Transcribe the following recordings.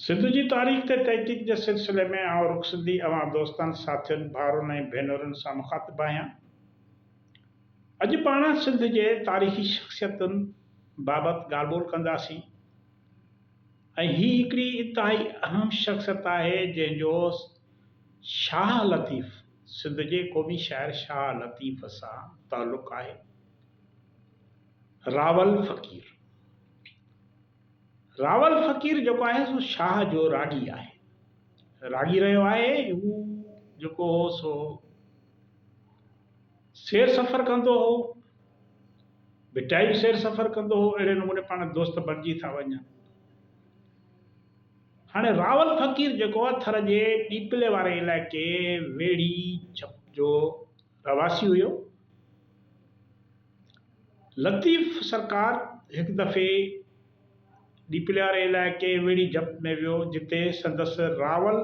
سنڌ جي تاريخ تي تحقيق جي سلسلي ۾ آئون رخ سنڌي اوهان دوستن، ساٿين، ڀائرن ۽ ڀينرن سان مخاطب آهيان. اڄ پاڻ سنڌ جي تاريخي شخصيتن بابت ڳالهه ٻولهه ڪنداسين ۽ هي هڪڙي انتهائي اهم شخصيت آهي جنهن جو شاهه لطيف، سنڌ جي قومي شاعر شاهه لطيف سان تعلق آهي. راول فقير. راول فقير جيڪو آهي سو شاهه جو راڳي آهي. راڳي رهيو آهي. هو جيڪو هو سو سير سفر ڪندو هو. ڀٽائي به سير سفر ڪندو هو. اهڙي نموني پاڻ دوست بڻجي ٿا وڃن. هاڻي راول فقير جيڪو آهي ٿر جي ڏيپلي واري علائقي ويڙهي ڇپ جو رهواسي هيو. لطيف سرڪار هڪ دفعي ڏيپلي واري علائقي ويڙهي جهپ ۾ ويو جتي سندس راول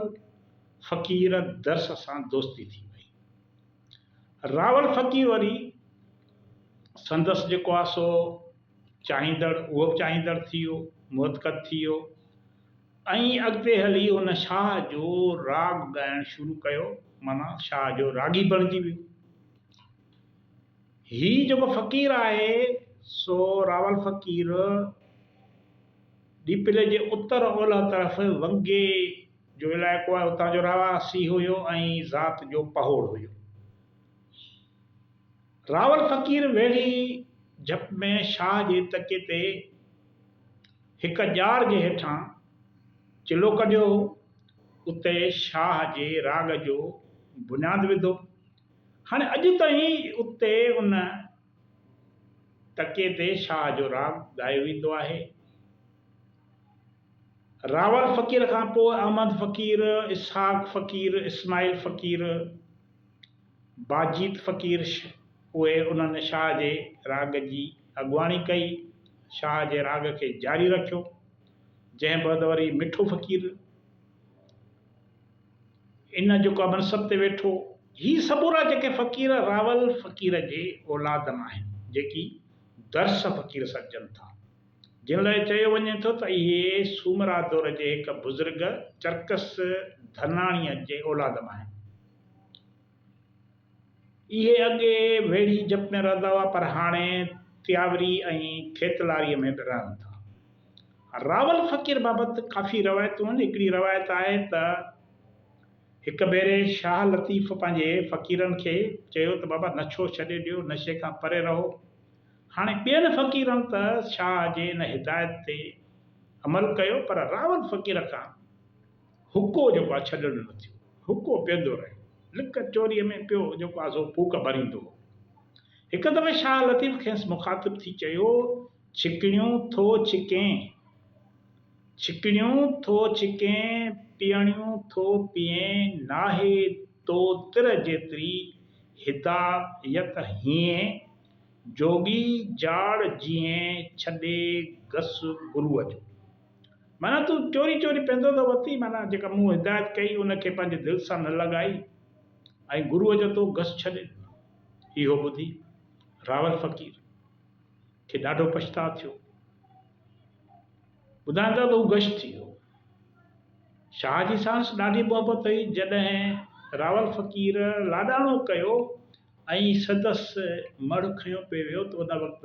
فقير درس سان دوستي ٿي وئي. راول فقير وري سندس جيڪو آهي سو چاهيندڙ اهو به چاهيندڙ ٿي ويو، معتقد ٿي ويو ۽ اڳتي هلي هن شاهه جو راڳ ڳائڻ شروع ڪيو معنيٰ شاهه جو راڳي بڻجي ويو. هي جيڪو فقير آهي سو راول فقير ڏيپلي جي اتر اولهه طرف ونگي جو علائقو آهي اتان جو رهواسي هيو ۽ ذات جو پهوڙ هيو. راول فقير ويڙهي جهپ ۾ شاهه جي تڪي تي هڪ ڄار جي هيٺان چلو ڪڍيو هو اتي شاهه جي راڳ جو بنياد وڌو. هاڻي اڄ تائين اتي ان تڪي تي شاهه جو راڳ ڳايو ويندو آهي. راول فقير کان پوء احمد فقير، اسحاق فقير، اسماعيل فقير، باجيت فقير اهي انهن شاهه جي راڳ جي اڳواڻي ڪئي، شاهه جي راڳ کي جاري رکيو. جنهن بعد وري مٺو فقير ان جيڪو منصب تي ويٺو. هي سمورا جيڪي فقير راول فقير جي اولاد مان آهن، جيڪي درس فقير سڏجن ٿا، جن لاء چيو وڃي ٿو ته اهي سومرا دور جي هڪ بزرگ چرڪس ڌناڻيء جي اولاد مان آهن. اهي اڳي ويڙهي جپ ۾ رهندا هئا پر هاڻي تياوري ۽ کيتلاريء ۾ به رهن ٿا. راول فقير بابت ڪافي روايتون آهن. هڪڙي روايت آهي ته هڪ ڀيري شاهه لطيف پنهنجي فقيرن کي چيو ته بابا نشو ڇڏي ڏيو، نشي کان پري رهو. هاڻي ٻين فقيرن ته شاهه جي ان هدايت تي عمل ڪيو پر راول فقير کان حقو جيڪو آهي ڇڏڻ نه ٿيو. حقو پيئندو رهيو. لڪ چوريء ۾ پيو جيڪو آهي سو ڦوڪ ڀريندو هو. هڪ دفعي شاهه لطيف کيس مخاطب ٿي چيو، ڇڪڻيون ٿو ڇڪين، ڇڪڻيون ٿو ڇڪين، پيئڻيون ٿو پيئين، ناهي تو تر جيتري هدايت هيئين، جوڳي جاڙ جيئين ڇڏي گس گروء جو. معنيٰ تون چوري چوري پيندو ٿو وتين، معنيٰ جيڪا مون هدايت ڪئي ان کي پنهنجي دل سان نه لڳائي ۽ گروء جو تو گس ڇڏي ڏنو. اهو ٻڌي راول فقير کي ڏاڍو پڇتاء ٿيو. ٻڌائين ٿا ته هو غش ٿي ويو. شاهه جي ساڻس ڏاڍي محبت هئي. جڏهن راول فقير لاڏاڻو ڪيو ۽ سندس مڙهه کنيو پئي ويو ته ان وقت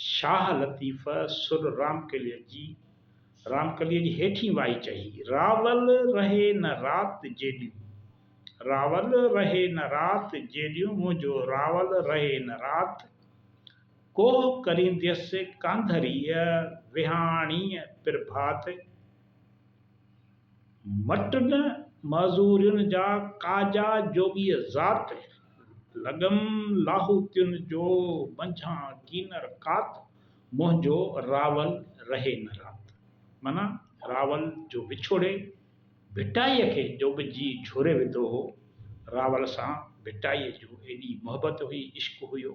شاهه لطيف سر رامڪليء جي رامڪليء جي هيٺين وائي چئي، راول رهي نه رات جيڏيون، راول رهي نه رات جيڏيون، منهنجو راول رهي نه رات، ڪوهه ڪرينديس ڪانڌريء، وهاڻيء پرڀات، مٽ نه معذورين جا، ڪاجا جوڳيء ذات. لڳم لاهوتين جو منجهان ڪينر ڪات، منهنجو راول رهي نه رات. معنيٰ راول جو وڇوڙي ڀٽائيء کي جوڳ جي جهوري وڌو هو. راول سان ڀٽائيء جو ايڏي محبت هئي، عشق هيو،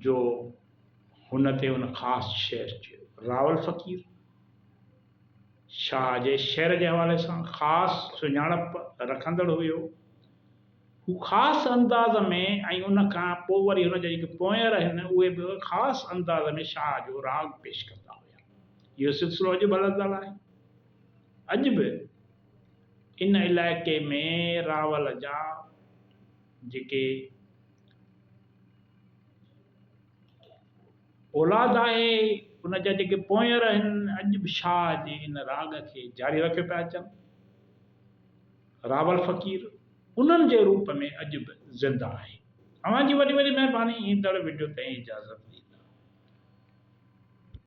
جو هن تي هن خاص شعر چيو. راول فقير شاهه جي شعر جي حوالي سان خاص سڃاڻپ رکندڙ هيو. هو خاص انداز ۾ ۽ ان کان پوء وري هن جا جيڪي پوئينر آهن اهي به خاص انداز ۾ شاهه جو راڳ پيش ڪندا هيا. اهو سلسلو اڄ به هلندڙ آهي. اڄ به ان علائقي ۾ راول جا جيڪي اولاد آهي ان جا جيڪي پوئينر آهن اڄ به شاهه جي ان راڳ کي جاري رکيو پيا اچن. راول فقير انهن جي روپ ۾ اڄ به زنده آهي. اوهان جي وڏي وڏي مهرباني ايندڙ وڊيو تائين اجازت.